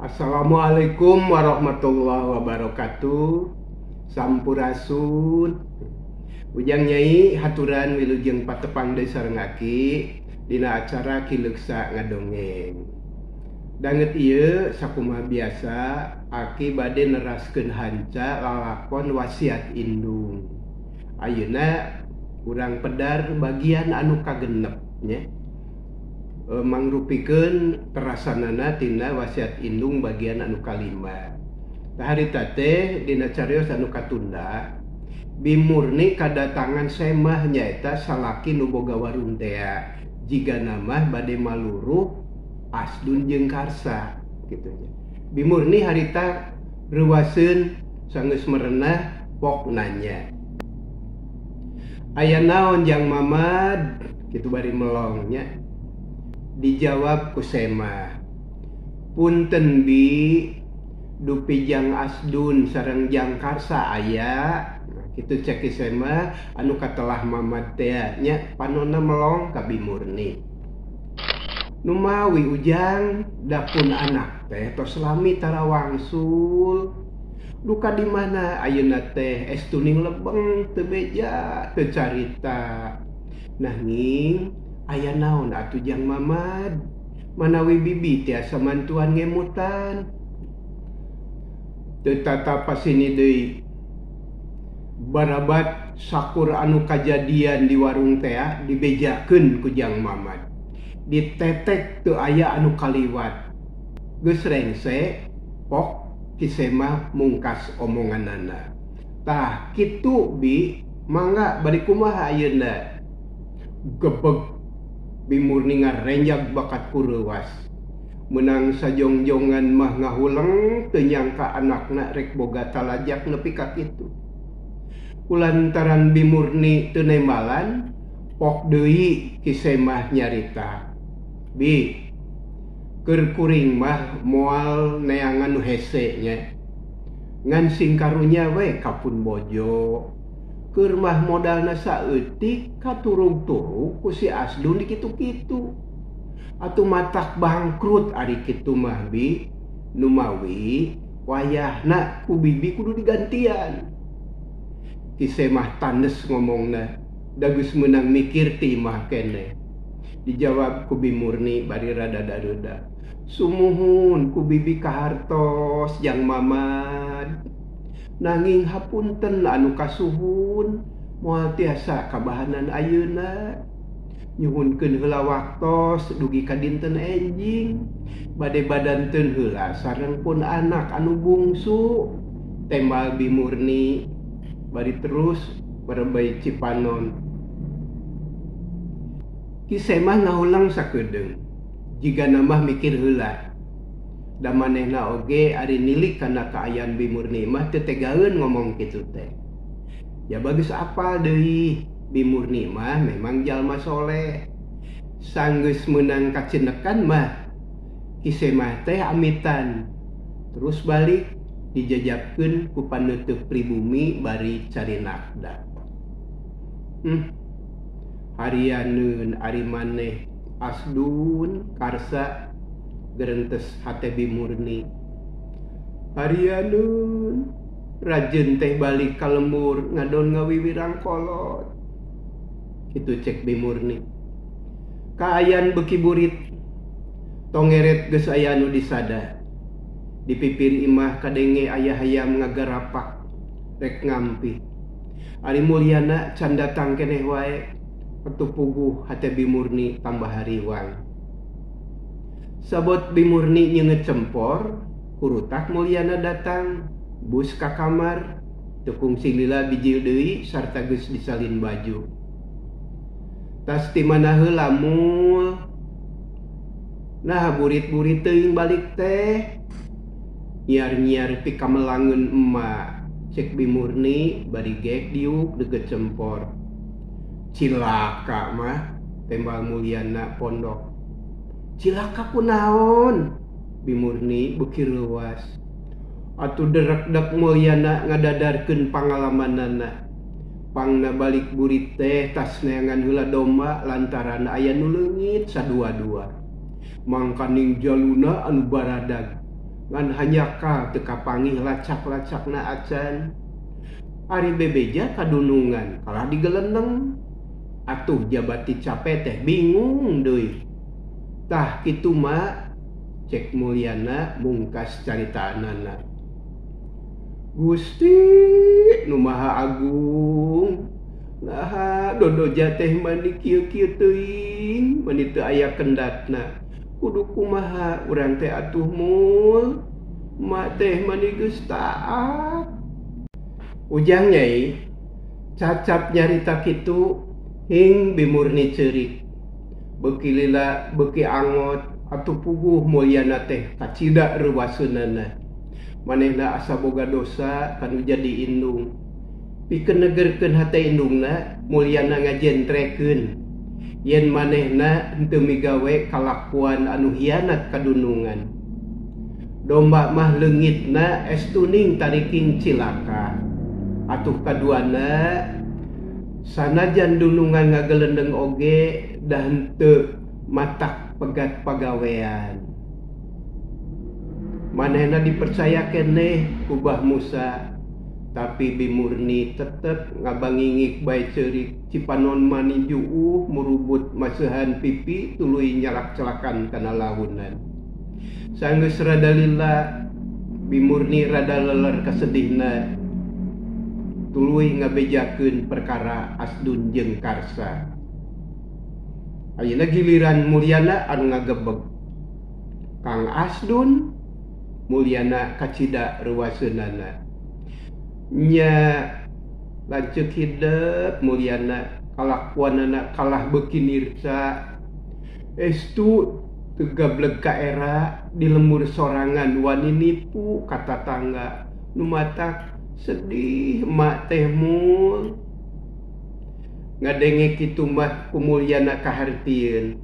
Assalamualaikum warahmatullahi wabarakatuh. Sampurasun. Ujang Nyai haturan wilujeng patepang deui sareng Aki dina acara Ki Leuksa Ngadongeng. Danget ieu sakumaha biasa Aki bade neraskeun hanca lalakon wasiat indung. Ayeuna urang pedar bagian anu kagenep nya. Mangrupikeun terasanana tina wasiat indung bagian anu kalima. Tah harita teh dina carios anu katunda Bimurni kadatangan Semah nyaeta salaki nu boga warung tea jigana mah bade maluruh Asdun jeung Karsa kitu nya. Bimurni harita reuwaseun sanggeus merenah pok nanya. Aya naon jang Mamad kitu bari melong nya. Dijawab ku Semah, punten bi dupi jang Asdun sareng jang Karsa aya. Kitu cek ki Semah anu katelah Mamad teh nya panonna melong ka Bimurni. Numawi ujang dapun anak teh tos lami tara wangsul. Duka di mana ayeuna teh estuning lebeng teu beja teu carita. Nanging aya naon atuh jang Mamad manawi bibi tiasa mantuan ngemutan. Teu tatapa sini deui barabat sakur anu kajadian di warung tea dibejakeun ku jang Mamad. Ditetek teu aya anu kaliwat. Geus rengse pok Ki Semah mungkas omonganana. Tah kitu bi mangga bari kumaha ayeuna. Gebeg Bimurni ngarenjag bakat ku reuwas. Meunang sajongjongan mah ngahuleng teu nyangka anakna rek boga talajak nepi ka kitu. Kulantaran Bimurni teu nembalan, pok deui Ki Semah nyarita. Bi, keur kuring mah moal neangan nu hese nya. Ngan sing karunya we kapun bojo. Keur mah modalna saeutik katurug-turug ku si Asdun dikitu-kitu. Atuh matak bangkrut ari kitu mah bi, numawi wayahna ku bibi kudu digantian. Ki Semah tandes ngomongna, da geus meunang mikir ti imah keneh. Dijawab ku Bimurni bari rada dareuda. Sumuhun ku bibi kahartos jang Mamad. Nanging hapunten anu kasuhun moal tiasa kabahanan ayeuna. Nyuhunkeun heula waktos dugi ka dinten enjing. Bade badanteun heula sareng pun anak anu bungsu. Tembal Bimurni bari terus berebay cipanon. Ki Semah ngahuleng sakedeung. Jigana mah mikir heula. Da manehna oge ari nilik kana kaayaan Bimurni mah teu tegaeun ngomong kitu teh. Ya bagus apal deui Bimurni mah memang jalma soleh. Sanggeus meunang kacinekan mah Ki Semah teh amitan. Terus balik dijajabkeun ku paneuteuk pribumi bari carinakda. Harianeun ari maneh Asdun Karsa gerentes hate Bimurni. Harianeun rajeun teh balik ka lembur ngadon ngawiwirang kolot. Kitu cek Bimurni. Kaayan beuki burit tongeret geus aya nu disada. Di pipir imah kadenge aya hayam ngagarapak rek ngampi. Ari Mulyana can datang keneh wae. Petu puguh hate Bimurni tambah hariwang. Sabot Bimurni nyeungeut cempor, kurutak Mulyana datang, bus ka kamar, teu kungsi lila bijil deui sarta geus disalin baju. Tas ti mana heula mul? Nah burit-burit teuing balik teh. Nyiar-nyiar pikamelangeun emak, cek Bimurni bari gek diuk deukeut cempor. Cilaka mah tembal Mulyana pondok. Cilaka kunaon? Bimurni beuki reuwas. Atuh derekdek Mulyana ngadadarkeun pangalamanana. Pangna balik burit teh tas neangan heula domba lantaran aya nu leungit sadua-dua. Mangkaning jaluna anu baradag. Ngan hanjakal teu kapanggih lacak-lacakna acan. Ari bebeja kadunungan kalah digelendeng. Atuh jabati cape teh bingung deui. Tah kitu ma cek Mulyana mungkas caritaanana. Gusti nu Maha Agung, naha dodoja teh mani kieu-kieu teuing, mani teu aya kendatna. Kudu kumaha urang teh atuh mul, ma teh mani geus taat. Ujang nyai cacap nyarita kitu hing bimurni ceurik. Beuki lila beuki angot atuh puguh Mulyana teh kacida reuwaseunana. Manehna asa boga dosa kanu jadi indung. Pikeun negerkeun hate indungna, Mulyana ngajentrekeun yen manehna henteu migawe kalakuan anu hianat kadunungan. Domba mah leungitna estuning tariking cilaka. Atuh kaduana sanajan dunungan ngagelendeng oge da henteu matak pegat pagawean. Manehna dipercaya keneh ku Bah Musa, tapi Bimurni tetep ngabangingik bae ceurik cipanon mani juuh murubut maseuhan pipi tuluy nyalak-celakan kana lahunan. Sanggeus rada lila Bimurni rada leler kasedihna tuluy ngabejakeun perkara Asdun jeung Karsa. Ayeuna giliran Mulyana anu ngagebeg. Kang Asdun Mulyana kacida reuwaseunana. Nya lanceuk hidep Mulyana kalakuanana kalah beuki nirsa. Estu teu gableg ka era di lembur sorangan wani nipu ka tatangga nu matak sedih emak teh mul. Ngadenge kitu mah ku Mulyana kahartieun.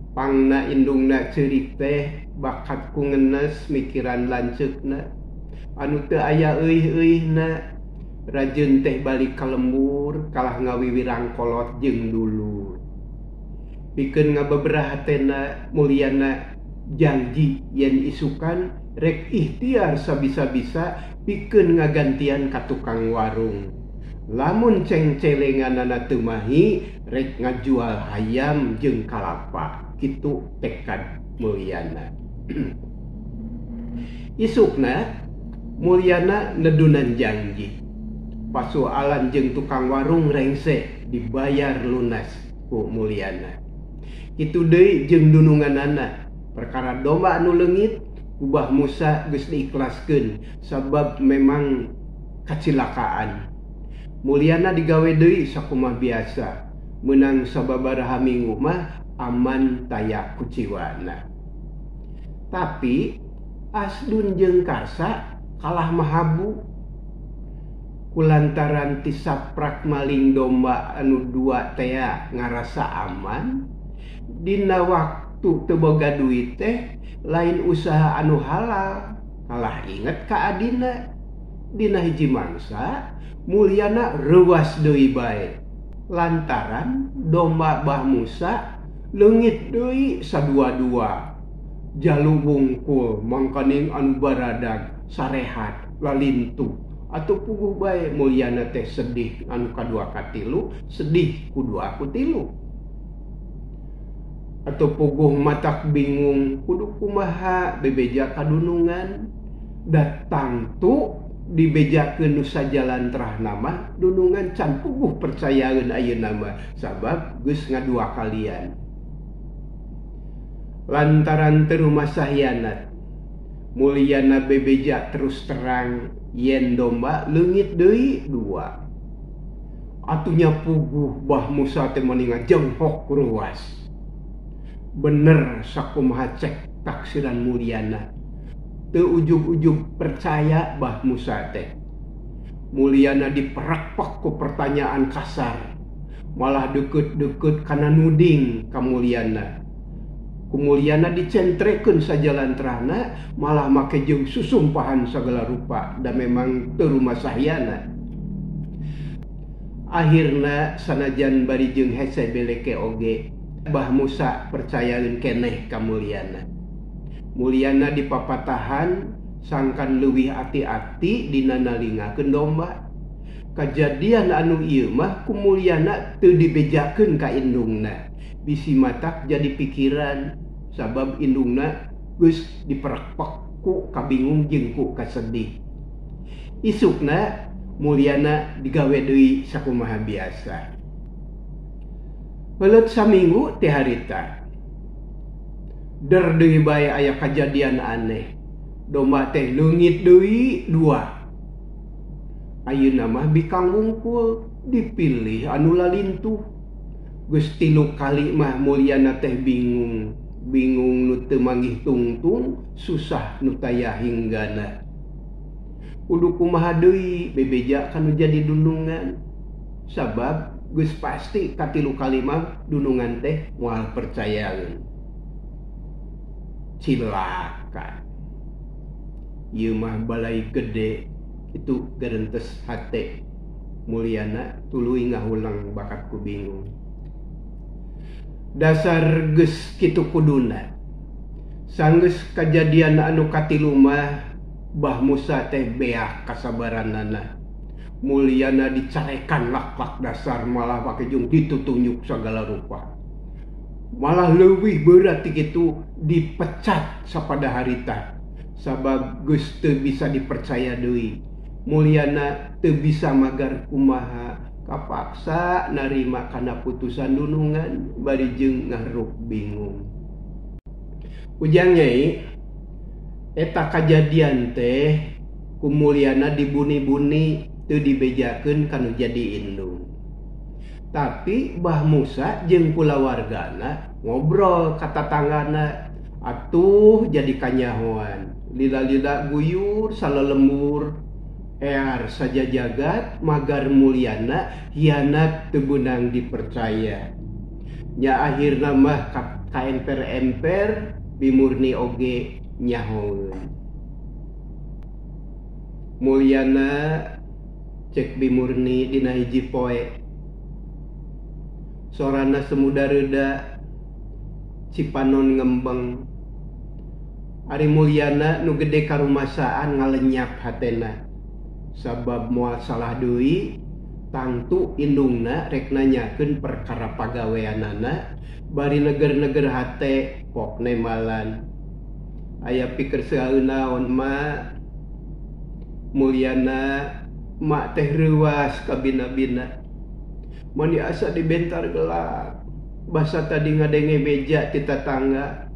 Pangna indungna ceurik teh bakat ku ngenes mikiran lanceukna anu teu aya euih-euihna. Rajeun teh balik ka lembur kalah ngawiwirang kolot jeung dulur. Pikeun ngabeberah hatena Mulyana janji yen isukan rek ikhtiar sabisa-bisa pikeun ngagantian ka tukang warung. Lamun cengcelenganana teu mahi rek ngajual hayam jeung kalapa. Kitu tekad Mulyana. Isukna Mulyana nedunan janji. Pasualan jeung tukang warung rengse dibayar lunas ku Mulyana. Kitu deui jeung dununganana. Perkara domba anu leungit ku Bah Musa geus diikhlaskeun sabab memang kacilakaan. Mulyana digawe deui sakumaha biasa. Meunang sababaraha minggu mah aman taya kuciwana. Tapi Asdun jeung Karsa kalah mahabu kulantaran tisaprak maling domba anu dua tea ngarasa aman. Dina waktu teu boga duit teh lain usaha anu halal, kalah inget ka adina. Dina hiji mangsa Mulyana reuwas deui bae lantaran domba Bah Musa leungit deui sadua-dua. Jalu wungkul mangkaning anu baradag sarehat lalintuh atuh puguh bae Mulyana teh sedih anu kadua katilu, sedih ku dua ku tilu. Atuh puguh matak bingung kudu kumaha bebeja kadunungan. Datang tu dibejakeun nu sajalan terahna mah dunungan can puguh percayaeun ayeuna mah sabab geus ngadua kalian. Lantaran teu rumasa hianat Mulyana bebeja terus terang yen domba leungit deui dua. Atunya puguh Bah Musa teh mani ngajenghok ruas. Bener sakumaha cek taksiran Mulyana. Teu ujug-ujug percaya Bah Musa teh. Mulyana diperakpak ku pertanyaan kasar. Malah deukeut-deukeut kana nuding ka Mulyana. Ku Mulyana dicentrekeun sajalan terahna malah make jeung susumpahan sagala rupa da memang teu rumasahyana. Akhirna sanajan bari jeung hese beleke oge Bah Musa percayaeun keneh ka Mulyana. Mulyana dipapatahan Sangkan leuwih ati-ati dina nalingakeun domba. Kajadian anu ieu mah ku Mulyana teu dibejakeun ka indungna. Bisi matak jadi pikiran sabab indungna geus diperekpek ku kabingung jeung ku kasedih. Isukna Mulyana digawe deui sakumaha biasa. Peuleut saminggu ti harita. Der deui bae aya kajadian aneh. Domba teh leungit deui dua. Ayeuna mah bikang wungkul dipilih anu lalintuh. Geus 3 kali mah Mulyana teh bingung. Bingung nu teu manggih tungtung, susah nu taya hinggana. Kudu kumaha deui bebeja kanu jadi dunungan. Sabab geus pasti katilu kali mah dunungan teh moal percayaeun. Cilaka. Ieu mah balai gede itu garentes hate Mulyana tuluy ngahulang bakat ku bingung. Dasar geus kitu kuduna. Sanggeus kajadian anu katilu mah Bah Musa teh beak kasabaranana. Mulyana dicarekan lak-lak dasar malah pake jeung ditutunjuk sagala rupa. Malah leuwih berat ti kitu dipecat sapada harita. Sabab geus teu bisa dipercaya deui. Mulyana teu bisa magar kumaha kapaksa narima kana putusan dunungan bari jeung ngarup bingung. Ujang nyai eta kajadian teh ku Mulyana dibuni-buni teu dibejakeun kanu jadi indung. Tapi Bah Musa jeung kulawargana ngobrol ka tatanggana atuh jadi kanyahoan. Lila-lila guyur salalembur ear saja jagat magar Mulyana hianat teu beunang dipercaya. Nya akhirna mah ka emper-emper Bimurni oge nyahoeun. Mulyana cek Bimurni dina hiji poe. Sorana semuda reda cipanon ngembeng. Ari Mulyana nu gede karumasaan ngalenyap hatena. Sabab moal salah deui tangtu indungna rek nanyakeun perkara pagaweanana bari neger-neger hate pok nemalan. Aya pikir seueun naon ma Mulyana mak teh reuas kabina-bina. Mani asa dibentar gelap. Basa tadi ngadenge beja ti tatangga.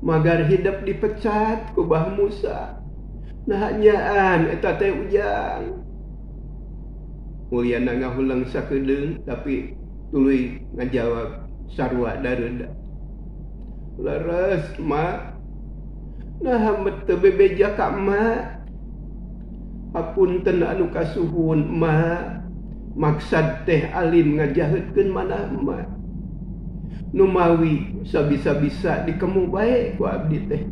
Magar hidep dipecat ku Bah Musa. Nah nyaan eta teh Ujang. Mulyana ngahuleng sakedeung tapi tuluy ngajawab sarua dareuda. Leres mak. Nah met teu bebeja ka emak. Hapunten anu kasuhun mak. Maksad teh alim ngajaheutkeun manah emak. Numawi sabisa-bisa dikemu bae ku abdi teh.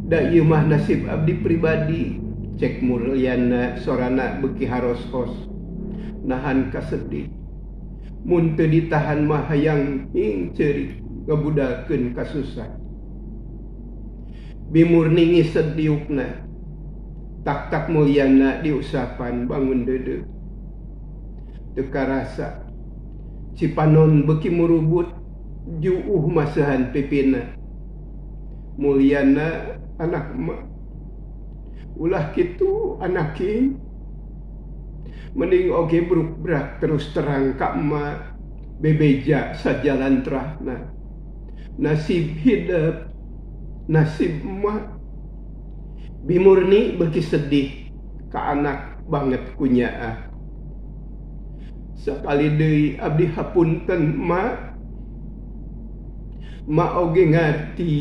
Da ieu mah nasib abdi pribadi. Cek Mulyana sorana beuki haros-hos. Nahan kasedih. Mun teu ditahan mah hayang hing ceurik ngabudalkeun kasusah. Bimurni ngised diukna. Tak-tak Mulyana diusapan bangun deudeuh. Teu karasa cipanon beuki murubut juuh masehan pipina. Mulyana anak emak. Ulah kitu anak king. Mending oge bruk-brak terus terang ka emak. Bebeja sajalan terahna. Nasib hidup, nasib emak. Bimurni beuki sedih ka anak banget kunyaah. Sakali deui abdi hapunten mak. Mak oge ngarti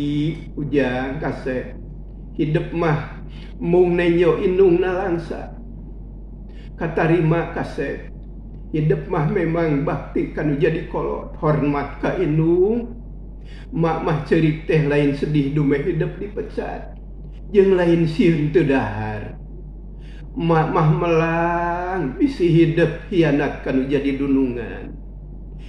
Ujang kasep. Hidup mah mung nenyo indungna langsa. Katarima kasep. Hidup mah memang bakti kanu jadi kolot, hormat ka indung. Mak mah ceurik teh lain sedih dumeh hidup dipecat. Jeung lain sieun teu dahar. Mak mah melang bisi hidup hianat kanu jadi dunungan.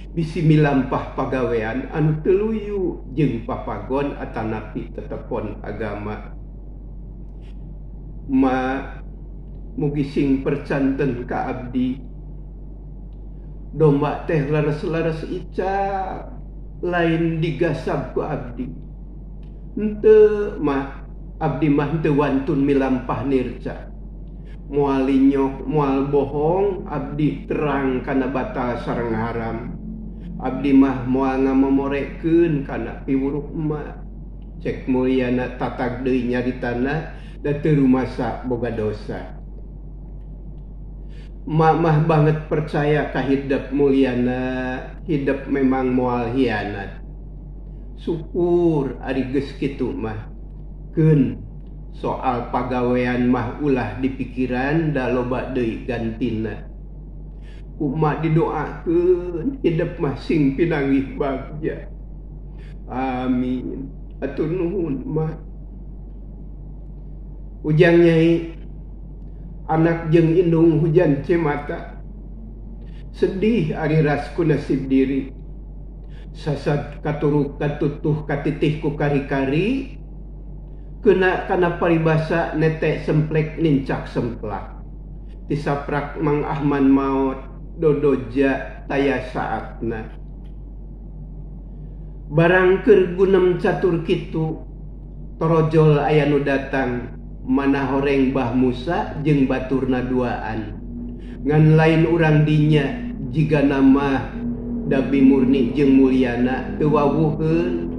Bisi milampah pagawean anu teu luyu jeung papagon atanapi tetekon agama. Ma mugi sing percanten ka abdi. Domba teh leres-leres ical lain digasab ku abdi. Henteu mah abdi mah henteu wantun milampah nirca. Moal linyok moal bohong abdi terang kana batal sareng haram. Abdi mah moal ngamomorekeun kana piwuruk emak. Cek Mulyana tatag deui nyaritana da teu rumasa boga dosa. Emak mah banget percaya ka hidep Mulyana, hidep memang moal hianat. Syukur ari geus kitu mah. Keun soal pagawean mah ulah dipikiran da loba deui gantina. Ku emak didoakeun hidep mah sing pinanggih bagja. Amin. Atur nuhun mah. Ujang nyai anak jeung indung hujan cemata. Sedih ari ras ku nasib diri. Sasad katuruk katutuh katitih ku kari-kari. Kena kana paribasa netek semplek nincak semplak. Tisaprak Mang Ahman maot dodoja taya saatna. Barang keur gunem catur kitu torojol aya nu datang mana horeng Bah Musa jeung baturna duaan. Ngan lain urang dinya jiga nama Dabi Murni jeung Mulyana teu wawuheun.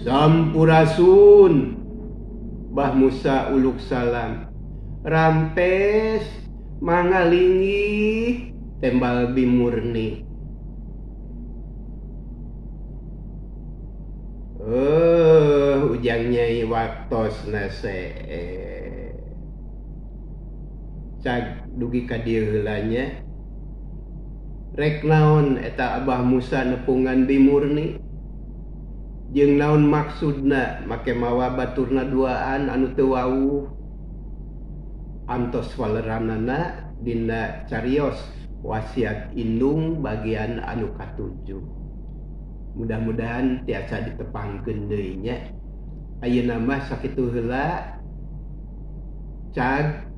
Sampurasun Bah Musa uluk salam. Rampes mangalinggih tembal Bimurni. Ujang nyai waktosna cag dugi ka dieu heula nya. Rek naon eta Abah Musa nepungan Bimurni? Jeung naon maksudna make mawa baturna duaan anu teu wawuh? Antos waleranana dina carios wasiat indung bagian anu katujuh. Mudah-mudahan tiasa ditepangkeun deui nya. Ayeuna mah sakitu heula cag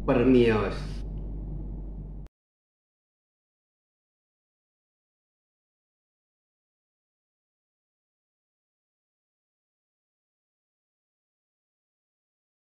permios.